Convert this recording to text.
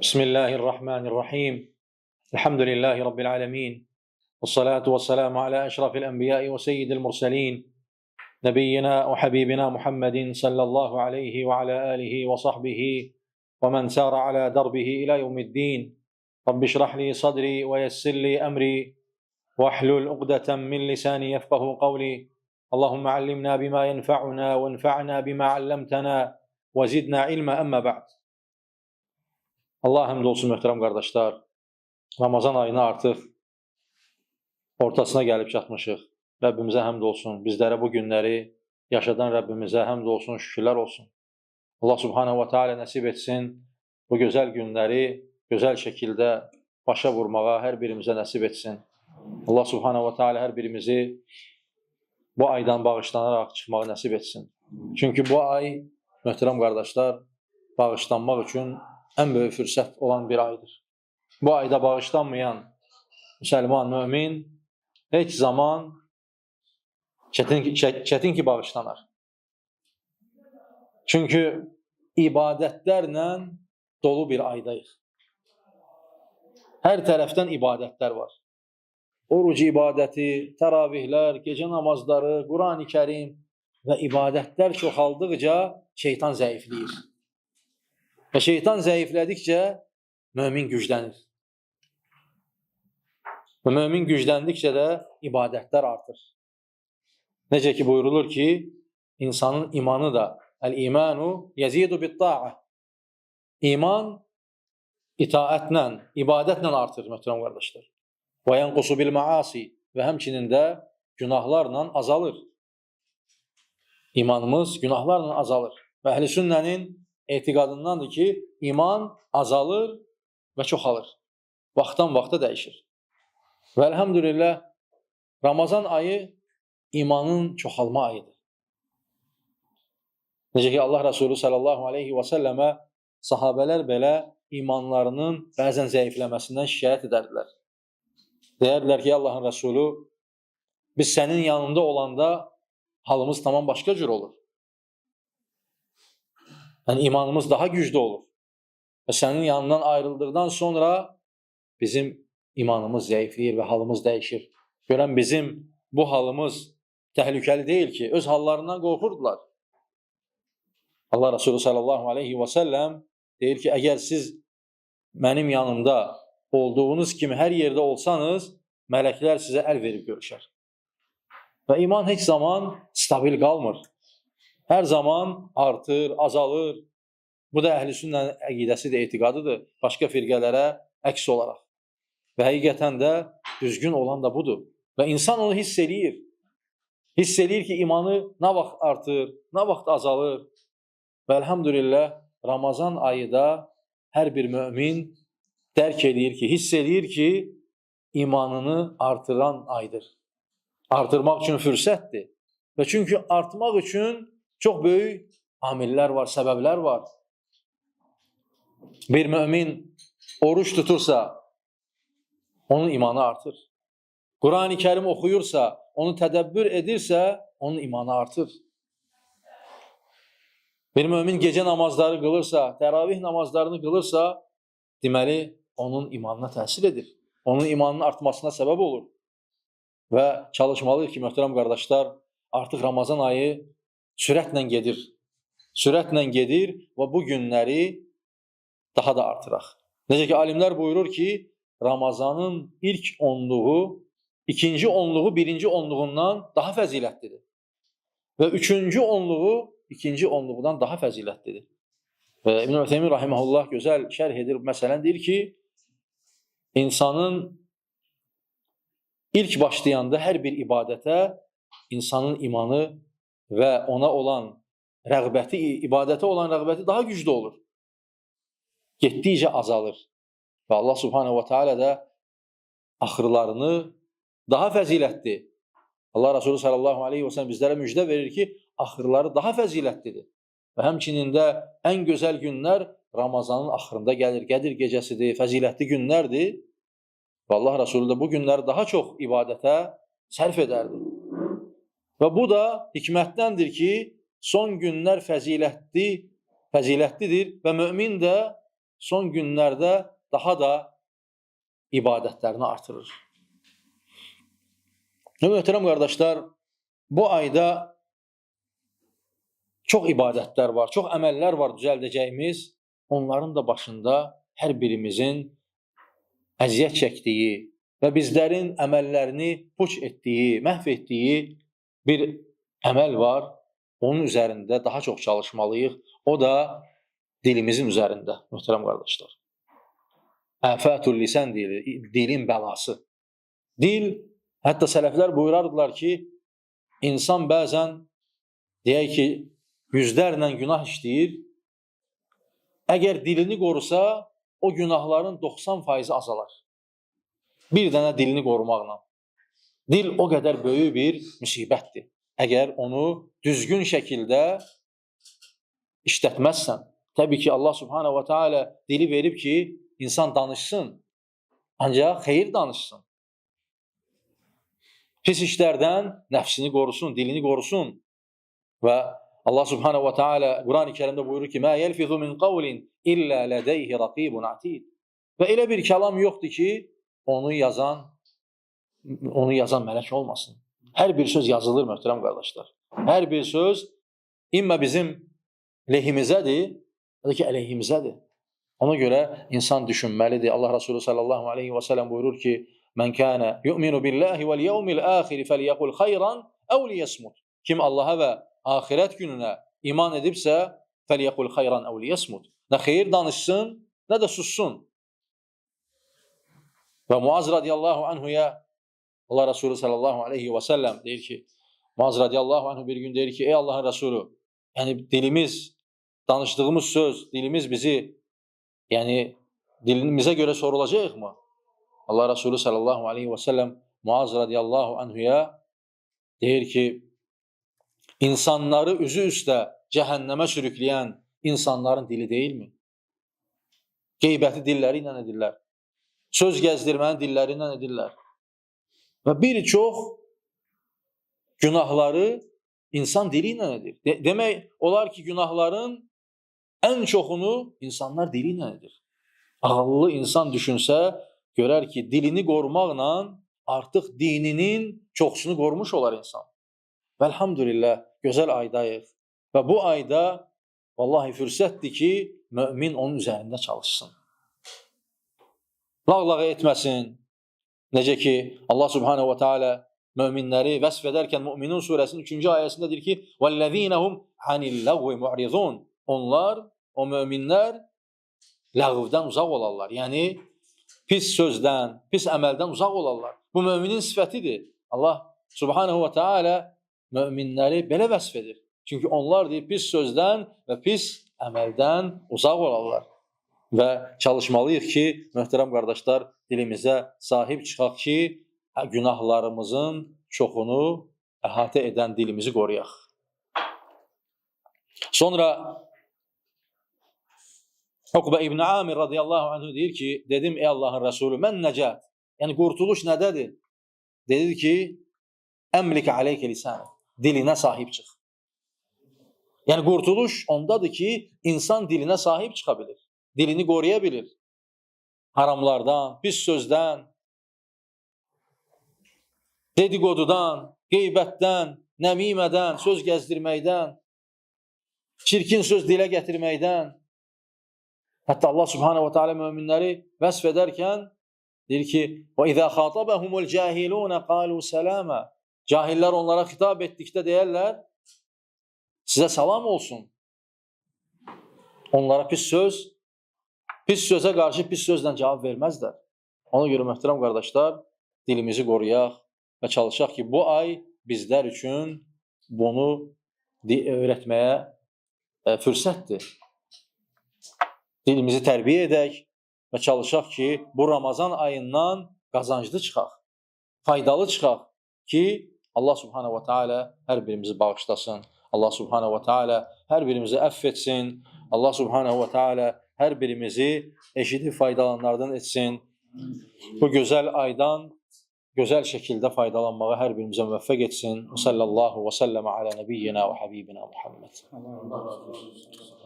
Bismillahirrahmanirrahim. Elhamdülillahi Rabbil alemin. Vessalatu vesselamu ala eşrafil enbiya'i ve seyyidil murselin. Nebiyyina ve habibina Muhammedin sallallahu aleyhi ve ala alihi ve sahbihi ve men sara ala darbihi ila yevmiddin. Rabbi şrah li sadri ve yessir li emri ve ahlul uqdeten min lisani yefkahu kavli. Allahümme allimna bima yenfa'una ve enfa'na bima allamtana ve zidna ilma emma ba'd. Allah'a həmd olsun möhtərəm qardaşlar. Ramazan ayına artıq ortasına gəlib çatmışıq. Rəbbimizə həmd olsun. Bizlərə bu günləri yaşadan Rəbbimizə həmd olsun, şükürlər olsun. Allah Subhanahu ve Teala nəsib etsin bu gözəl günləri gözəl şəkildə başa vurmağa hər birimizə nəsib etsin. Allah Subhanahu ve Teala hər birimizi bu aydan bağışlanaraq çıxmağı nəsib etsin. Çünki bu ay, möhtərəm qardaşlar, bağışlanmaq üçün ən böyük fürsət olan bir aydır. Bu ayda bağışlanmayan müsəlman, mömin heç zaman çətin ki bağışlanar. Çünki ibadətlərlə dolu bir aydayıq. Hər tərəfdən ibadətlər var. Oruc ibadəti, təravihlər, gecə namazları, Qurani Kərim və ibadətlər çoxaldıqca şeytan zəifləyir. Və şeytan zəiflədikcə mömin güclənir. Və mömin gücləndikcə də ibadətlər artır. Necə ki buyurulur ki, insanın imanı da əl-imanu yezidu bit-ta'a. İman itaətlə, ibadətlə artır möhtərəm qardaşlar. Və yanqusu bil-maasi və həmçinin də günahlarla azalır. İmanımız günahlarla azalır. Və əhl-i sünnənin etiqadındandır ki, iman azalır və çoxalır. Vaxtdan vaxta dəyişir. Və elhamdülillah Ramazan ayı imanın çoxalma ayıdır. Necə ki Allah Resulü sallallahu aleyhi və səlləmə sahabələr belə imanlarının bəzən zəifləməsindən şikayət edərdilər. Deyərdilər ki, Allahın Resulü, biz sənin yanında olanda halımız tamam başqa cür olur. Yəni imanımız daha güclü olur. Və sənin yanından ayrıldıqdan sonra bizim imanımız zəifləyir və halımız dəyişir. Görən bizim bu halımız təhlükəli deyil ki, öz hallarından qorxurdular. Allah Resulü sallallahu aleyhi və səlləm deyir ki, əgər siz mənim yanımda olduğunuz kimi hər yerdə olsanız, mələklər sizə əl verib görüşər. Və iman heç zaman stabil qalmır. Hər zaman artır, azalır. Bu da əhl-i sünnənin əqidəsidir, etiqadıdır. Başqa firqələrə əks olaraq. Və həqiqətən də düzgün olan da budur. Və insan onu hiss eləyir. Hiss eləyir ki, imanı nə vaxt artır, nə vaxt azalır. Və elhamdülillah Ramazan ayı da hər bir mömin dərk eləyir ki, hiss eləyir ki, imanını artıran aydır. Artırmaq üçün fürsətdir. Və çünki artmaq üçün çox böyük amillər var, səbəblər var. Bir mömin oruç tutursa, onun imanı artır. Qurani Kərim oxuyursa, onu tədəbbür edirsə, onun imanı artır. Bir mömin gecə namazları qılırsa, təravih namazlarını qılırsa, deməli, onun imanına təsir edir. Onun imanının artmasına səbəb olur. Və çalışmalıyıq ki, möhtərəm qardaşlar, artıq Ramazan ayı sürətlə gedir. Sürətlə gedir və bu günləri daha da artıraq. Necə ki, alimlər buyurur ki, Ramazanın ilk onluğu, ikinci onluğu birinci onluğundan daha fəzilətlidir. Və üçüncü onluğu ikinci onluğundan daha fəzilətlidir. Və İbn-i Ütheymin rahimehullah gözəl şərh edir. Məsələn, deyir ki, insanın ilk başlayanda hər bir ibadətə insanın imanı və ona olan rəğbəti, ibadətə olan rəğbəti daha güclü olur. Getdikcə azalır. Və Allah Subhanahu ve Teala da axırlarını daha fəzilətli. Allah Resulü sallallahu aleyhi ve sellem bizlərə müjdə verir ki, axırları daha fəzilətlidir. Və həmçinin də ən gözəl günlər Ramazanın axırında gəlir. Qədir gecəsidir, fəzilətli günlərdir. Və Allah Resulü də bu günləri daha çox ibadətə sərf edərdi. Və bu da hikmətdəndir ki, son günlər fəzilətlidir və mömin də son günlərdə daha da ibadətlərini artırır. Möhtərəm qardaşlar, bu ayda çox ibadətlər var, çox əməllər var düzəldəcəyimiz. Onların da başında hər birimizin əziyyət çəkdiyi və bizlərin əməllərini puç etdiyi, məhv etdiyi bir əməl var. Onun üzərində daha çox çalışmalıyıq. O da dilimizin üzərində, möhtərəm qardaşlar. Əfətül lisən deyilir, dilin bəlası. Dil, hətta sələflər buyurardılar ki, insan bəzən deyək ki, yüzlərlə günah işləyir. Əgər dilini qorusa, o günahların 90% azalar. Bir dənə dilini qorumaqla. Dil o qədər böyük bir müsibətdir. Əgər onu düzgün şəkildə işlətməzsən. Təbii ki, Allah Subhanahu ve Teala dili verib ki, insan danışsın. Ancaq xeyir danışsın. Pis işlərdən nəfsini qorusun, dilini qorusun. Və Allah Subhanahu ve Teala Quran-ı Kerimdə buyurur ki: "Mə yelfizu min qavlin illə lədeyhi raqibun atid." Və elə bir kəlam yoxdur ki, onu yazan mələk olmasın. Hər bir söz yazılır möhtərəm qardaşlar. Hər bir söz immə bizim lehimizədir, ya da ki əleyhimizədir. Ona görə insan düşünməlidir. Allah Resulü sallallahu aleyhi və səlləm buyurur ki: "Mən kana yu'minu billahi vel yevmil axir felyekul hayran ev liyesmut." Kim Allaha və axirət gününə iman edibsə, felyekul hayran ev liyesmut. Nə xeyir danışsın, nə də sussun. Və Muaz radiyallahu anhuya Allah Resulü sallallahu aleyhi və səlləm deyir ki, Muaz radiyallahu anhu bir gün deyir ki, ey Allahın Resulü, yəni dilimiz, danışdığımız söz, dilimiz bizi, yəni dilimizə görə sorulacaq mı? Allah Resulü sallallahu aleyhi və səlləm Muaz radiyallahu anhuya deyir ki, insanları üzü üstə cəhənnəmə sürükləyən insanların dili deyilmi? Qeybəti dilləri ilə edirlər. Söz gəzdirməni dilləri ilə edirlər. Və bir çox günahları insan dili ilə edir. Demək olar ki, günahların ən çoxunu insanlar dili ilə edir. Ağıllı insan düşünsə, görər ki, dilini qorumaqla artıq dininin çoxsunu qorumuş olar insan. Və elhamdülillah, gözəl aydayıq. Və bu ayda vallahi fürsətdir ki, mömin onun üzərində çalışsın. Lağlağa etməsin. Necə ki, Allah Subhanahu ve Teala möminləri vəsf edərkən Müminun surəsinin 3-cü ayəsində deyir ki: "Vəllezîne hum anil lagvi mu'rizun." Onlar, o möminlər ləğvdən uzaq olarlar. Yəni pis sözdən, pis əməldən uzaq olarlar. Bu möminin sifətidir. Allah Subhanahu ve Teala möminləri belə vəsf edir. Çünki onlar deyir, pis sözdən və pis əməldən uzaq olarlar. Və çalışmalıyıq ki, möhtərəm qardaşlar, dilimizə sahib çıxaq ki, günahlarımızın çoxunu əhatə edən dilimizi qoruyaq. Sonra Uqbə İbn Amir radiyallahu anhu deyir ki, dedim ey Allahın Resulü, mən nəcət, yəni qurtuluş nədədir? Dedi ki, əmlik aleykə lisanə, dilinə sahib çıx. Yəni qurtuluş ondadır ki, insan dilinə sahib çıxa bilir, dilini qoruya bilir. Haramlardan, pis sözdən, dedikodudan, qeybətdən, nəmimədən, söz gəzdirməkdən, çirkin söz dilə gətirməkdən. Hətta Allah Subhanahu ve Teala möminləri vəsf edərkən deyir ki: "Və izə xatabahumul cahilun qalu salama." Cahillər onlara xitab etdikdə deyərlər: "Sizə salam olsun." Onlara pis söz, pis sözə qarşı pis sözlə cavab verməzlər. Ona görə möhtərəm qardaşlar, dilimizi qoruyaq və çalışaq ki, bu ay bizlər üçün bunu öyrətməyə fürsətdir. Dilimizi tərbiyə edək və çalışaq ki, bu Ramazan ayından qazanclı çıxaq, faydalı çıxaq ki, Allah Subhanahu ve Teala hər birimizi bağışlasın. Allah Subhanahu ve Teala hər birimizi əfv etsin. Allah Subhanahu ve Teala hər birimizi eşidib faydalananlardan etsin. Bu gözəl aydan gözəl şəkildə faydalanmağa hər birimizə müvəffəq etsin. Sallallahu və səlləmə alə nəbiyyina və habibina Muhammed. Allah razı olsun.